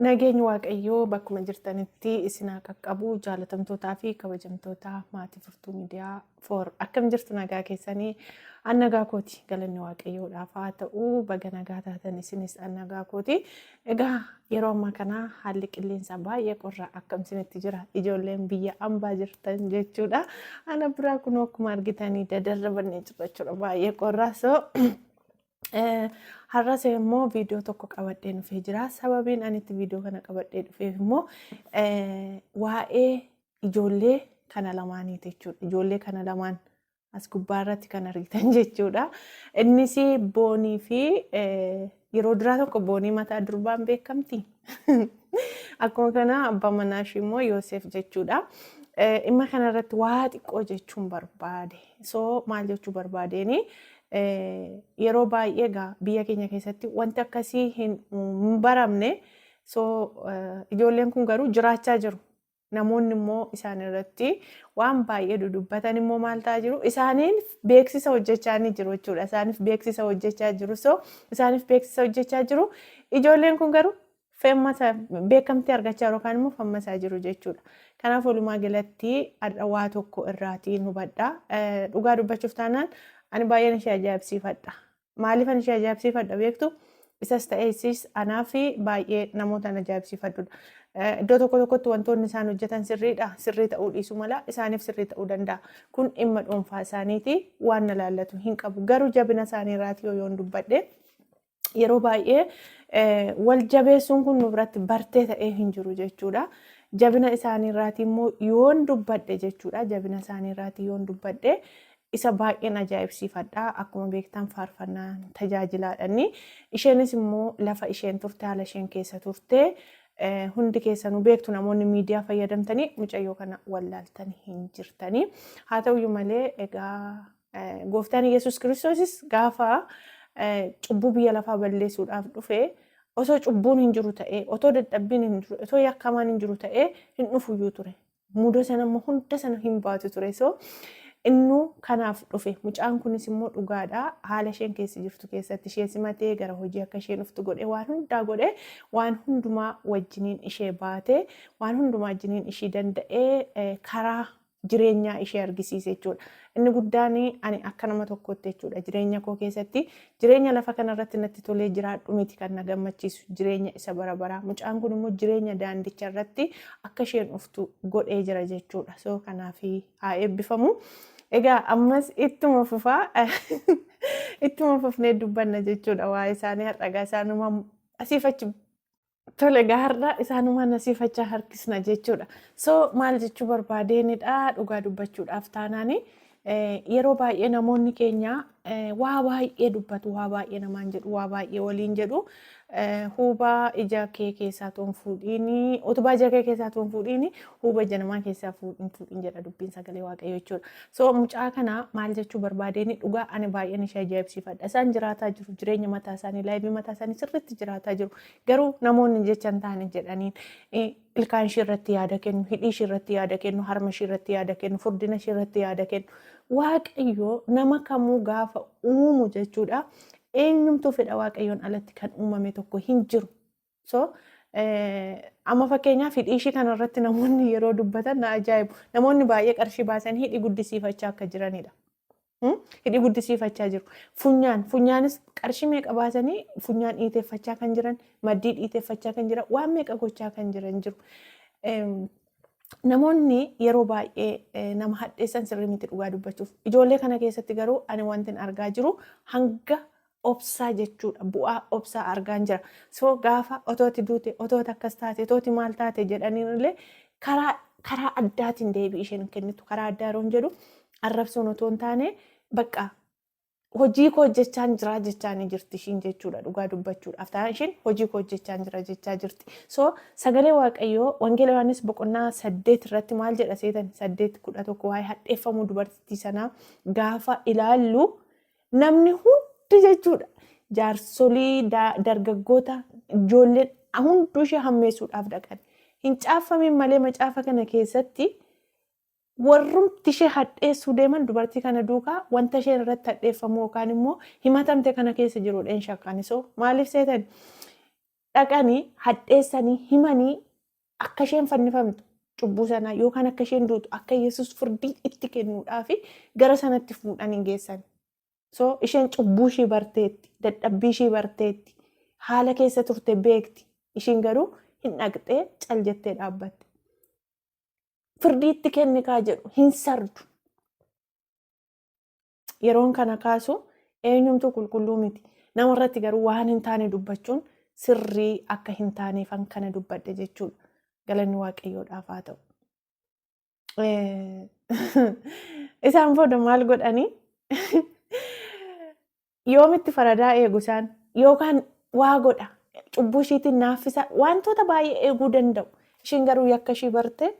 Nageenyi Waaqayyoo bakkuma jirtanitti isin haa qaqqabu, jaalatamtootaa fi kabajamtoota maatii Furtuu Miidiyaa for. Akkam jirtu? Nagaa keessanii? An nagaa kooti, galanni Waaqayyoodhaaf haa ta'u. Baga nagaa taatan isinis. An nagaa kooti. Egaa yeroo ammaa kana haalli qilleensaa baay'ee qorra. Akkam isinitti jira, ijoolleen biyya ambaa jirtan jechuudha? Ana biraa kun akkuma argitanii dadarrabannee jirra jechuudha, baay'ee qorra. So har'as immoo viidiyoo tokko qabadhee dhufee jira. Sababiin ani itti viidiyoo kana qabadhee dhufeef immoo waa'ee ijoollee kana lamaaniiti jechuudha. Ijoollee kana lamaan as gubbaa irratti kan argitan jechuudha. Innis Boonii fi yeroo duraa tokko Boonii mataa durbaan beekamti. Akkuma kana abbaa manaa ishii immoo Yoosef jechuudha. Dhimma kanarratti waa xiqqoo jechuun barbaade. So maal jechuu barbaadeeni, yeroo baay'ee egaa biyya keenya keessatti wanti akkasii hin baramne. So ijoolleen kun garuu jiraachaa jiru. Namoonni immoo isaan irratti waan baay'ee dudubbatan immoo maal ta'aa jiru? Isaaniif beeksisa hojjechaa ni jiru jechuudha. Isaaniif beeksisa hojjechaa jiru. So isaaniif beeksisa hojjechaa jiru. Ijoolleen kun garuu feemmasa beekamtii argachaa yookaan immoo fammasaa jiru jechuudha. Kanaaf walumaa galatti har'a waa tokko irraatiin hubadha. Dhugaa dubbachuuf taanaan ani baay'een ishee ajaa'ibsiifadha. Maaliif ani ishee ajaa'ibsiifadha beektu? Isas ta'ee isis anaaf baay'ee namoota an ajaa'ibsiifadhudha. Iddoo tokko tokkotti wantoonni isaan hojjetan sirriidha. Sirrii ta'uu dhiisuu mala, isaaniif sirrii ta'uu danda'a. Kun dhimma dhuunfaa isaaniiti, waan na laallatu hin qabu. Garuu jabina isaanii irraatii yoo yoon dubbadhe, yeroo baay'ee wal jabeessuun kun nu biratti bartee ta'ee hin jiru jechuudha. Jabina isaanii irraatii immoo yoon dubbadhe jechuudha. Jabina isaanii irraatii yoon dubbadhe isa baay'een ajaa'ibsiifadha. Akkuma beektan faarfannaa tajaajilaadhani. Isheenis immoo lafa isheen turte, haala isheen keessa turte hundi keessanuu beektu. Namoonni miidiyaa fayyadamtanii mucayyoo kana wallaaltanii hin jirtanii. Haa ta'uyyuu malee egaa gooftaan Yesuus Kiristoosis gaafa cubbuu biyya lafaa balleessuudhaaf dhufe, osoo cubbuun hin jiru ta'ee, otoo dadhabbiin hin jiru, otoo yakkamaan hin jiru ta'ee hin dhufuyyuu ture. Muda sana immoo hunda sana hin baatu ture. So innuu kanaaf dhufe. Mucaan kunis immoo dhugaadha. Haala isheen keessa jirtu keessatti ishee simatee gara hojii akka isheen dhuftu godhe, waan hundaa godhe, waan hundumaa wajjiniin ishee baate, waan hundumaa wajjiniin ishii danda'ee karaa jireenyaa ishee argisiise jechuudha. Inni guddaan ani akka nama tokkootti jechuudha, jireenya koo keessatti jireenya lafa kanarratti natti tolee jiraadhu miti kan na gammachiisu, jireenya isa bara baraa. Mucaan kun immoo jireenya daandicha irratti akka isheen dhuftu godhee jira jechuudha. So kanaaf haa eebbifamu. Egaa ammas ittuma fufaa, ittuma fufnee dubbanna jechuudha waa'ee isaanii har'a. Egaa isaanuma asiif achi. Tole, egaa har'a isaanumaan asiif achi harkisna jechuudha. So maal jechuu barbaadeenidha, dhugaa dubbachuudhaaf taanaani yeroo baay'ee namoonni keenya waa baay'ee dubbatu, waa baay'ee namaan jedhu, waa baay'ee waliin jedhu. Huuba ija kee keessaa toon fuudhiini, utubaa ija kee keessaa toon fuudhiini, huuba ija namaa keessaa fuudhin fuudhin jedha dubbiin sagalee Waaqayyoo jechuudha. So mucaa kana maal jechuu barbaadeenii, dhugaa ani baay'een ishee ajaa'ibsiifadha. Isaan jiraataa jiru jireenya mataa isaanii, life mataa isaanii sirriitti jiraataa jiru. Garuu namoonni jecha hin taane jedhaniin ilkaan ishee irratti yaada kennu, hidhii ishee irratti yaada kennu, harma ishee irratti yaada kennu, furdina ishee irratti yaada kennu. Waaqayyo nama kamuu gaafa uumu jechuudha. Eenyumtuu fedha Waaqayyoon alatti kan uumame tokko hin jiru. So amma fakkeenyaaf hidhii ishii kanarratti namoonni yeroo dubbatan na ajaa'ibu. Namoonni baay'ee qarshii baasan hidhii guddisiifachaa akka jiranidha. Hidhii guddisiifachaa jiru. Funyaan, funyaanis qarshii meeqa baasanii funyaan dhiiteeffachaa kan jiran, maddii dhiiteeffachaa kan jiran, waan meeqa gochaa kan jiran jiru. Namoonni yeroo baay'ee nama hadheessan sirrii miti dhugaa dubbachuuf. Ijoollee kana keessatti garuu ani wantin argaa jiru hanga obsaa jechuudha. Bu'aa obsaa argaan jira. So gaafa otooti duute, otooti akkas taate, otooti maal taate jedhaniin illee karaa addaatiin deebii isheen kennitu. Karaa addaa yeroo jedhu arrabsoon otoo hin taane, bakka hojii koo hojjechaan jira jechaa ni jirti ishiin jechuudha, dhugaa dubbachuudhaaf ta'a ishiin hojii koo hojjechaan jira jechaa jirti. So sagalee Waaqayyoo Wangeela Yohaannis boqonnaa 8 irratti maal jedha seetan? 8:11 waa'ee hadheeffamuu dubartittii sanaa gaafa ilaallu, namni hundi jechuudha, jaarsolii, dargaggoota, ijoolleen hunduu ishee hammeessuudhaaf dhaqan. Hin caaffamin malee macaafa kana keessatti warrumti ishee hadheessuu deeman dubartii kana duukaa wanta isheen irratti hadheeffamu yookaan immoo himatamte kana keessa jirudha hin shakkan. So maaliif seetan? Dhaqanii hadheessanii himanii akka isheen fannifamtu cubbuu sanaa yookaan akka isheen duutu akka Yesuus firdii itti kennuudhaaf gara sanatti fuudhanii geessan. So isheen cubbuu ishii barteetti, dadhabbii ishii barteetti, haala keessa turte beekti. Ishiin garuu hin dhaqxee cal jettee dhaabbatte. Firdii itti kenni kaa jedhu hin sardu. Yeroon kana kaasu eenyumtuu qulqulluu miti. Namarratti garuu waan hin taane dubbachuun sirrii akka hin taaneefan kana dubbadhe jechuudha. Galanni Waaqayyoodhaaf haa ta'u. Isaan booda maal godhanii? Yoomitti faradaa eegu isaan yookaan waa godha cubbuu ishiitiin naaffisa wantoota baay'ee eeguu danda'u. Ishiin garuu yakka ishii bartee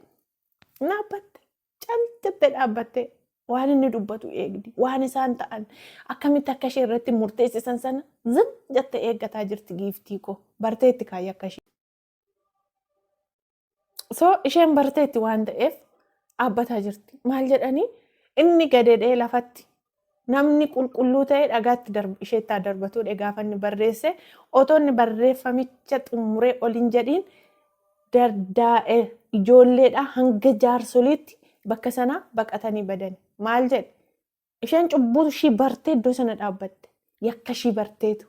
dhaabbatte. Cal jettee dhaabbattee waan inni dubbatu eegdi. Waan isaan ta'an akkamitti akka ishee irratti murteessisan sana zim jettee eeggataa jirti giiftii koo. Barteetti kaayya akka ishee. So isheen barteetti waan ta'eef dhaabbataa jirti. Maal jedhanii inni gadedhee lafatti namni qulqulluu ta'e dhagaatti isheetti haa darbatuudha gaafa inni barreesse otoo inni barreeffamicha xumuree ol hin jedhiin dardaa'e ijoolleedha hanga jaarsoliitti bakka sana baqatanii badan. Maal jedhe? Isheen cubbuu ishii bartee iddoo sana dhaabbatte. Yakka ishii barteetu.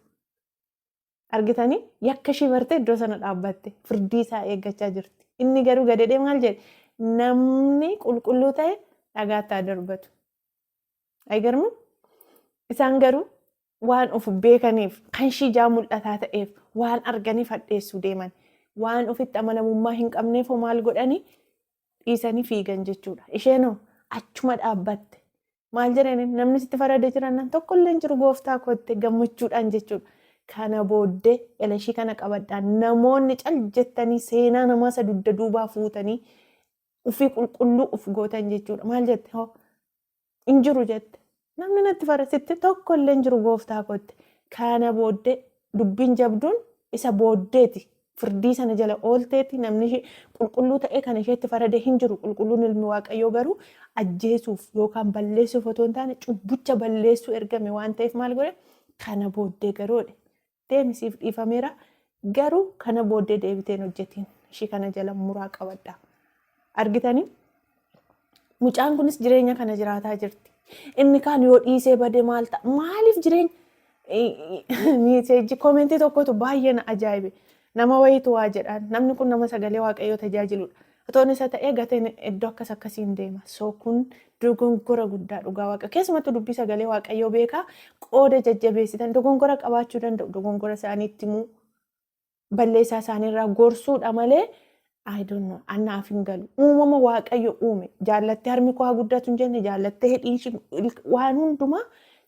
Argitanii yakka ishii bartee iddoo sana dhaabbatte. Firdii isaa eeggachaa jirti. Inni garuu gadedhee maal jedhe? Namni qulqulluu ta'e dhagaatti haa darbatu. Ayigarmi? Isaan garuu waan of beekaniif kan ishii ijaa mul'ataa ta'eef waan arganiif hadheessuu deeman. Waan ofitti amanamummaa hin qabneef hoo maal godhanii dhiisanii fiigan jechuudha. Isheenoo achuma dhaabbatte. Maal jedhani namni sitti farade jiran tokkollee hin jiru gooftaa kootte gammachuudhaan jechuudha. Kana booddee elashii kana qabadhaa namoonni cal jettanii seenaa namaa isa dugda duubaa fuutanii ufii qulqulluu uf gootan jechuudha. Maal jette hoo hin jiru jette. Namni natti farasitti tokko illee hin jiru gooftaa kootti. Kana booddee dubbiin jabduun isa booddeeti. Firdii sana jala oolteeti namni ishee qulqulluu ta'ee kan isheetti farade hin jiru. Qulqulluun ilmi Waaqayyoo garuu ajjeesuuf yookaan balleessuuf otoo hin taane cubbucha balleessuu ergame waan ta'eef maal godhe kana booddee garuu jedhe deemi siif dhiifameera garuu kana booddee deebitee hin hojjetiin ishii kana jala muraa qabadha. Argitanii? Mucaan kunis jireenya kana jiraataa jirti. Inni kaan yoo dhiisee bade maal ta'a? Maaliif jireenya? Miiseejji koomentii tokkotu baay'ee na ajaa'ibe. Nama wayiitu waa jedhaan. Namni kun nama sagalee Waaqayyoo tajaajiludha. Otoon isa ta'ee gateen iddoo akkas akkasiin deema. So kun dogongora guddaa dhugaa Waaqa. Keessumattuu dubbii sagalee Waaqayyoo beekaa qooda jajjabeessitan dogongora qabaachuu danda'u. Dogongora isaaniitti himuu balleessaa isaaniirraa gorsuudha malee I don't know anaaf hin galu. Uumama Waaqayyo uume jaallattee harmi koo haa guddatu hin jenne jaallattee hidhiin ishii waan hundumaa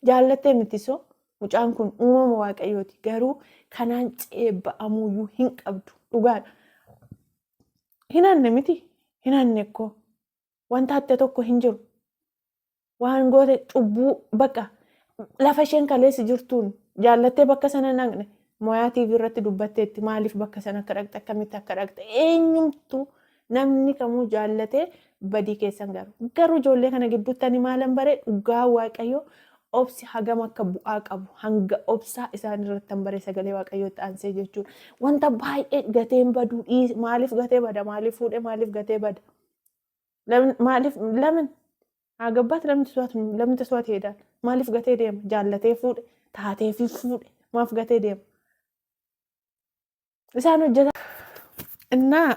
jaallattee miti so mucaan kun uumama Waaqayyooti garuu kanaan ceebba'amuuyyuu hin qabdu dhugaadha. Hin hanne miti hin hanne koo wanta hatte tokko hin jiru. Waan goote cubbuu bakka lafa isheen kaleessi jirtuun jaallattee bakka sana naqne Moyaa TV irratti dubbatteetti maaliif bakka sana akka dhaqxe akkamitti akka dhaqxe eenyumtu namni kamuu jaallatee badii keessan garuu garuu ijoollee kana gidduutti ani maalan bare dhugaa Waaqayyo obsi hagam akka bu'aa qabu hanga obsaa isaan irratti han bare sagalee Waaqayyootti aansee jechuudha. Wanta baay'ee gateen baduu dhiis maaliif gatee bada maaliif fuudhee maaliif gatee bada maaliif lamin Agabbaat lamni suwaat heedaan maaliif gatee deema jaallatee fuudhe taatee fi fuudhe maaf gatee deema isaan hojjeta. Innaa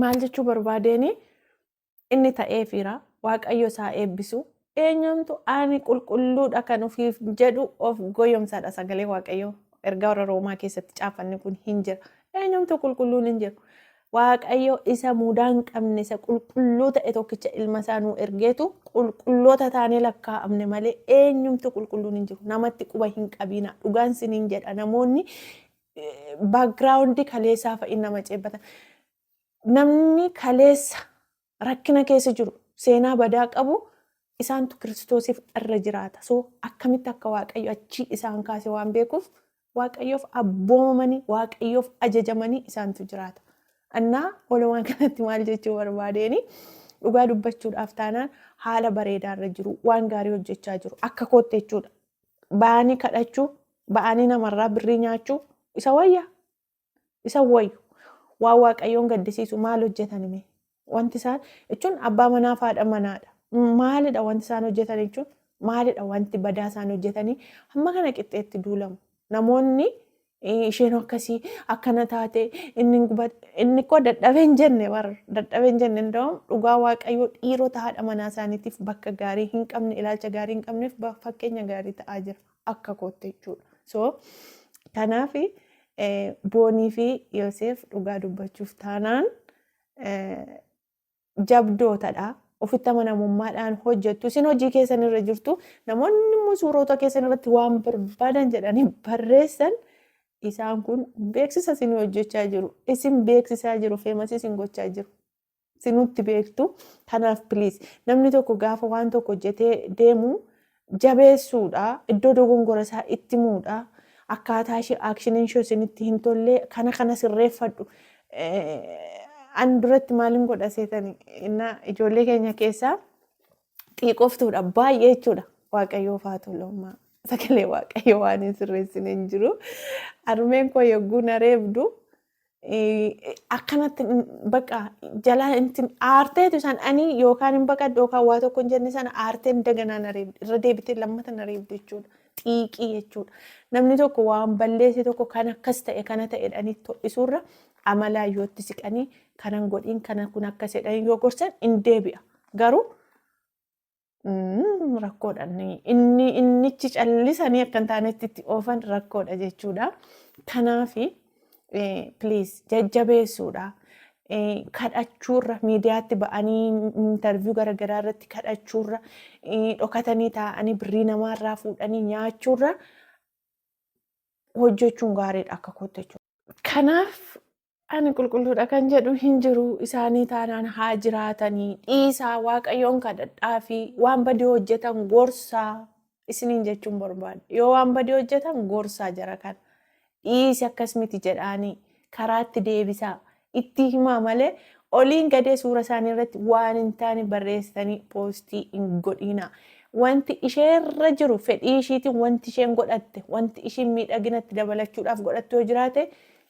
maal jechuu barbaadeeni inni ta'eefiira Waaqayyo isaa eebbisu eenyumtu ani qulqulluudha kan ofiif jedhu of goyomsaadha sagalee Waaqayyoo ergaa warra Roomaa keessatti caafanni kun hin jira eenyumtu qulqulluun hin jiru Waaqayyo isa mudaa hin qabne isa qulqulluu ta'e tokkicha ilma isaa nuu ergeetu qulqulloota taanee lakkaa'amne malee eenyumtu qulqulluun hin jiru. Namatti quba hin qabiina. Dhugaan siniin jedha namoonni baakgiraawundii kaleessaa fa'i nama ceebbatan. Namni kaleessa rakkina keessa jiru seenaa badaa qabu isaantu Kiristoosiif irra jiraata. So akkamitti akka Waaqayyo achii isaan kaase waan beekuuf Waaqayyoof abboomamanii Waaqayyoof ajajamanii isaantu jiraata. Annaa walumaa galatti maal jechuu barbaadeeni dhugaa dubbachuudhaaf taanaan haala bareedaarra jiru waan gaarii hojjechaa jiru akka kootti jechuudha. Ba'anii kadhachuu ba'anii namarraa birrii nyaachuu Isa wayya? Isa wayyu. Waan Waaqayyoon gaddisiisu maal hojjetan mee? Wanti isaan jechuun abbaa manaa fi haadha manaadha. Maalidha wanti isaan hojjetan jechuun maalidha wanti badaa isaan hojjetanii hamma kana qixxeetti duulamu. Namoonni isheen akkasii akkana taate inni inni koo dadhabee hin jenne bar dadhabee hin jenne nda'um dhugaa Waaqayyoo dhiirota haadha manaa isaaniitiif bakka gaarii hin qabne ilaalcha gaarii hin qabneef fakkeenya gaarii ta'aa jira akka kootti jechuudha. So kanaaf Boonii fi Yoseef dhugaa dubbachuuf taanaan jabdootadha. Ofitti amanamummaadhaan hojjettu. Isin hojii keessan irra jirtu. Namoonni immoo suurota keessan irratti waan barbaadan jedhanii barreessan isaan kun beeksisa isin hojjechaa jiru. Isin beeksisaa jiru. Feemasii isin gochaa jiru. Isinutti beektu. Kanaaf please namni tokko gaafa waan tokko hojjetee deemu jabeessuudha. Iddoo dogongora isaa itti himuudha. Akkaataa ishee aakshiniin ishee isinitti hin tolle kana kana sirreeffadhu. An duratti maalin godha seetani innaa ijoollee keenya keessaa xiiqoftuudha baay'ee jechuudha. Waaqayyoof haa tolu amma sagalee Waaqayyoo waan hin sirreessine hin jiru. Harmeen koo yogguu na reebdu akkanatti bakka jalaa intin aarteetu isaan ani yookaan hin baqadhu yookaan waa tokko hin jenne sana aarteen daganaa na reebdi irra deebitee lammata na reebdi jechuudha. Xiiqii jechuudha. Namni tokko waan balleesse tokko kan akkas ta'e kana ta'e jedhanii to'isuurra amalaa yootti siqanii kanan godhiin kana kun akkas jedhanii yoo gorsan hin deebi'a. Garuu rakkoodha. Inni innichi callisanii akka hin taanetti itti oofan rakkoodha jechuudha. Kanaafi please jajjabeessuudha. Kadhachuurra miidiyaatti ba'anii intarviiyuu garaagaraa irratti kadhachuurra dhokatanii taa'anii birrii namaarraa fuudhanii nyaachuurra hojjechuun gaariidha akka kootti jechuudha. Kanaaf ani qulqulluudha kan jedhu hin jiru isaanii taanaan haa jiraatanii dhiisaa Waaqayyoon kadhadhaa fi waan badii hojjetan gorsaa isiniin jechuun barbaada. Yoo waan badii hojjetan gorsaa jara kana. Dhiisi akkas miti jedhaanii karaatti deebisaa itti himaa malee oliin gadee suura isaanii irratti waan hin taane barreessitanii poostii hin godhinaa. Wanti isheerra jiru fedhii ishiitiin wanti isheen godhatte wanti ishiin miidhaginatti dabalachuudhaaf godhattu yoo jiraate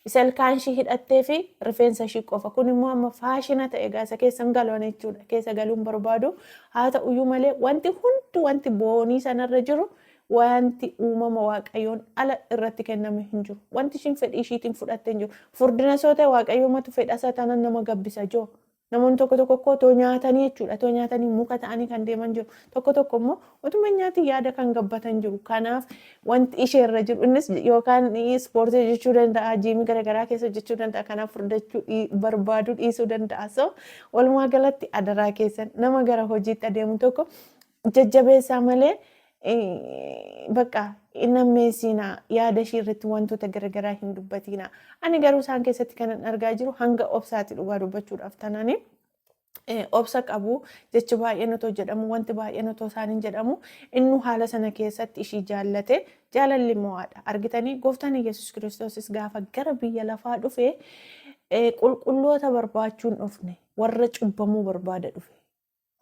isa ilkaan ishii hidhattee fi rifeensa ishii qofa. Kun immoo amma faashina ta'e egaa isa keessa hin galan jechuudha. Keessa galuun barbaadu. Haa ta'uyyuu malee wanti hundi wanti boonii sanarra jiru wanti uumama Waaqayyoon ala irratti kenname hin jiru. Wanti ishiin fedhii ishiitiin fudhatte hin jiru. Furdina soo ta'e Waaqayyoomatu fedha isaa taanaan nama gabbisa joo. Namoonni tokko tokko akkoo otoo nyaatanii jechuudha. Otoo nyaatanii muka ta'anii kan deeman jiru. Tokko tokko immoo utuma hin nyaatiin yaada kan gabbatan jiru. Kanaaf wanti isheerra jiru innis yookaan ispoortii hojjechuu danda'a, jiimii garaagaraa keessa hojjechuu danda'a. Kanaaf furdachuu barbaaduu dhiisuu danda'a. So walumaa galatti adaraa keessan nama gara hojiitti adeemu tokko jajjabeessaa malee bakka hin ammeessiinaa yaada ishii irratti wantoota garaagaraa hin dubbatiinaa. Ani garuu isaan keessatti kanan argaa jiru hanga obsaati dhugaa dubbachuudhaaf tanani. Obsa qabu jechi baay'een otoo jedhamu wanti baay'een otoo isaaniin jedhamu innu haala sana keessatti ishii jaallate jaalalli mo'aadha. Argitanii gooftaan Yesuus Kiristoosis gaafa gara biyya lafaa dhufe qulqulloota barbaachuun dhufne warra cubbamuu barbaada dhufe.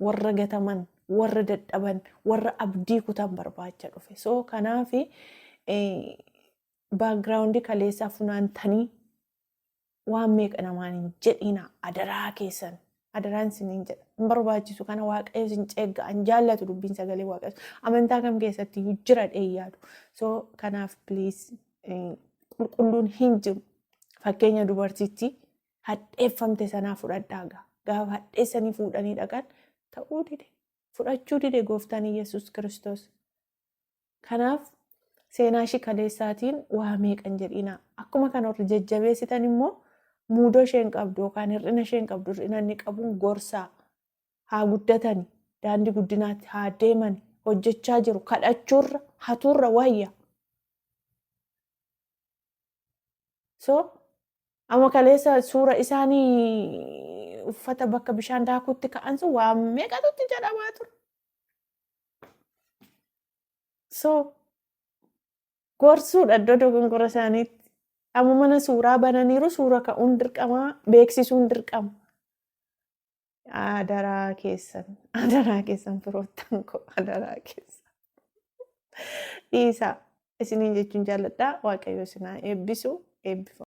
Warra gataman, warra dadhaban, warra abdii kutan barbaacha dhufe. So kanaaf baakgiraawundii kaleessaa funaantanii waan meeqa namaan hin jedhina adaraa keessan. Adaraan isiniin jedha. Hin barbaachisu kana Waaqayyo isin ceegga. An jaallatu dubbiin sagalee Waaqayyo. Amantaa kam keessatti iyyuu jira dhee yaadu. So kanaaf please qulqulluun hin jiru. Fakkeenya dubartittii hadheeffamte sanaa fudhadhaa gaa. Gaafa hadheessanii fuudhanii dhaqan ta'uu dide. Fudhachuu dide gooftaan Yesuus Kiristoos. Kanaaf seenaa ishii kaleessaatiin waa meeqan jedhinaa. Akkuma kana warri jajjabeessitan immoo muudoo isheen qabdu yookaan hir'ina isheen qabdu hir'ina inni qabuun gorsaa haa guddatani daandii guddinaatti haa deemani hojjechaa jiru kadhachuurra hatuurra wayya. So amma kaleessa suura isaanii uffata bakka bishaan daakuutti ka'an sun waan meeqatutti jedhamaa ture. So gorsuudha iddoo dogongora isaaniitti. Amma mana suuraa bananiiru suura ka'uun dirqama beeksisuun dirqama. Adaraa keessan adaraa keessan firoottan koo adaraa keessan. Dhiisaa isiniin jechuun jaalladha. Waaqayyo isin haa eebbisu. Eebbifama.